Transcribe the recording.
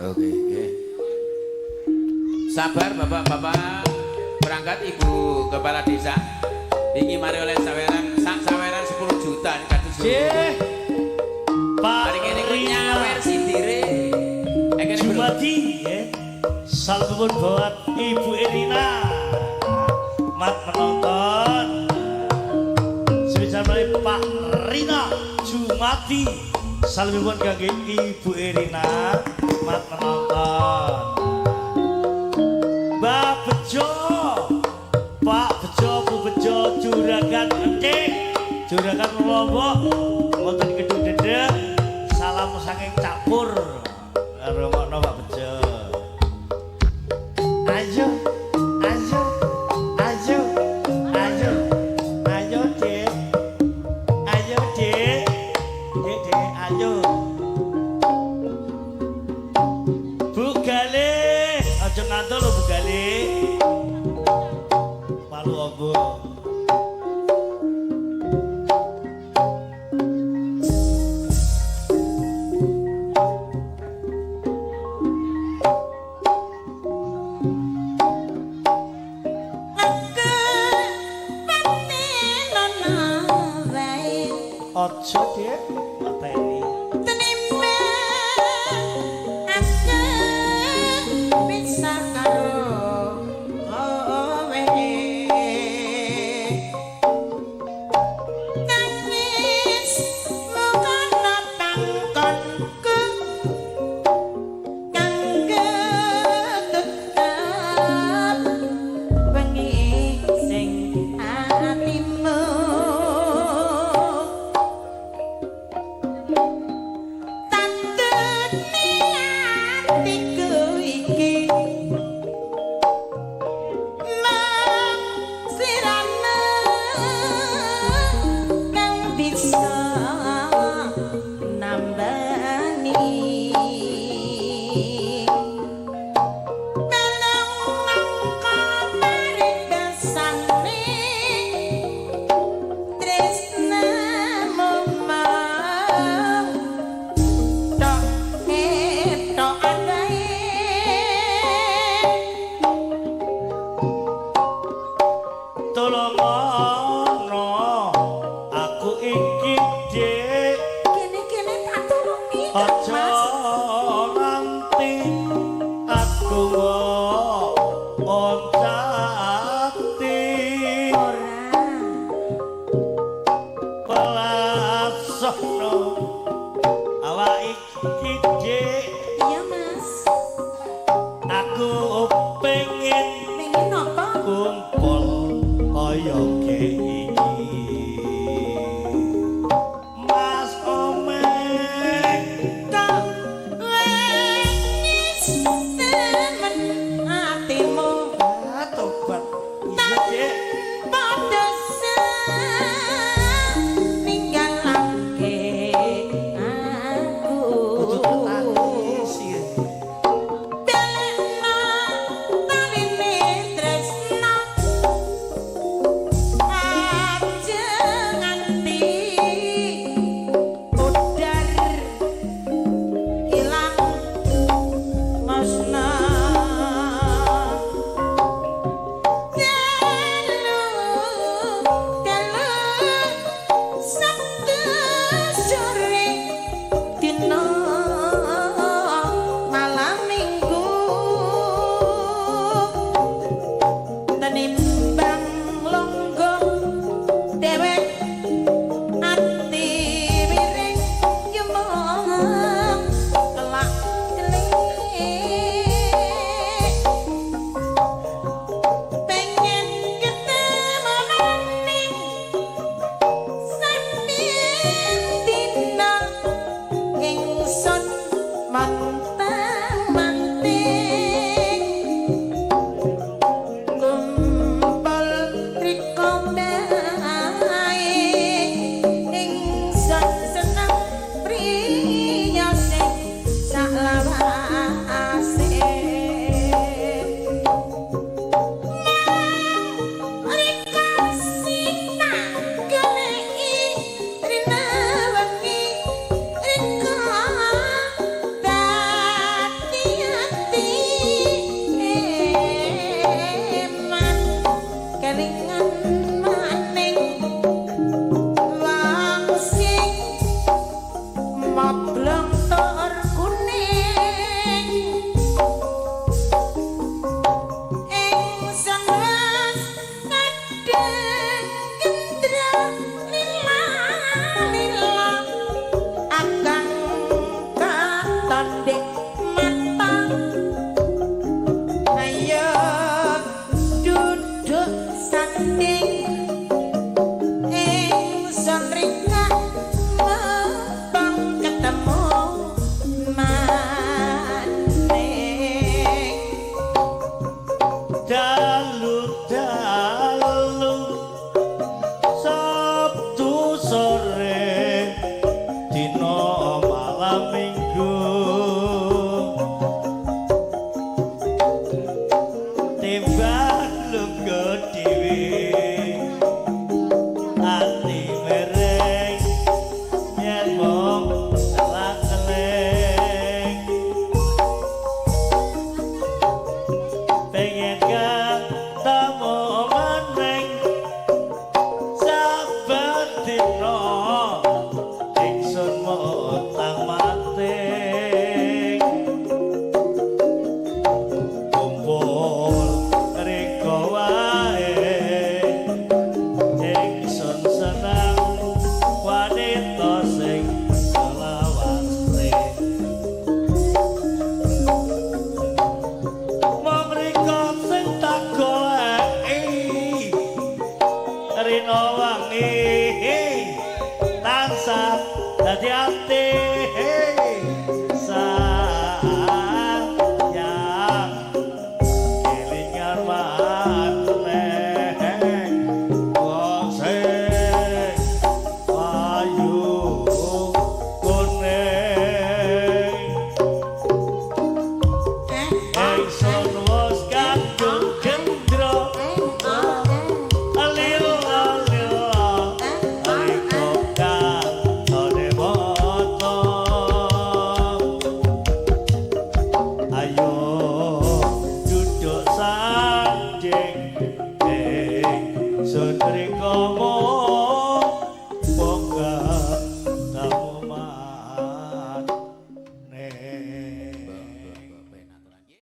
Oke, oke. Sabar bapak-bapak, berangkat ibu kepala desa. Wingi mari oleh saweran, sak saweran 10 juta nih kados. Cih. Pak Mari ngene ku Rina nyawer sindire. Ekene bro. Jumadi ya. Salam buat Ibu Erina. Mat menonton. Spesial dari Pak Rina Jumadi. Salam buat kangge Ibu Erina. Mat menonton. Mbak Bejo. Pak Bejo, Bu Bejo, Juragan Entik, Juragan Lombok, wonten Gedung Dedek. Salam saking Cak Pur. Rungokno Pak Bejo. Ayo, ayo, ayo, ayo, ayo, Dek. Ayo, Dek. Dek, Dek, ayo. Bu Galih, aja ngantuk lho Bu Galih. Palu ombo. Aja, Dek, mateni. Tolongono aku iki, Dik. Kene-kene tak tulungi, Aja Mas. nganti aku oncati. Ora. Pelasono awak iki, Dik. Iya, Mas. Aku pengen Pengen apa? kumpul kaya iki. Mas Omeng, Kok wis temen atimu ah, tobat. Iya, Dik. padha ninggalake aku. Kudu tak tangis. Ndek.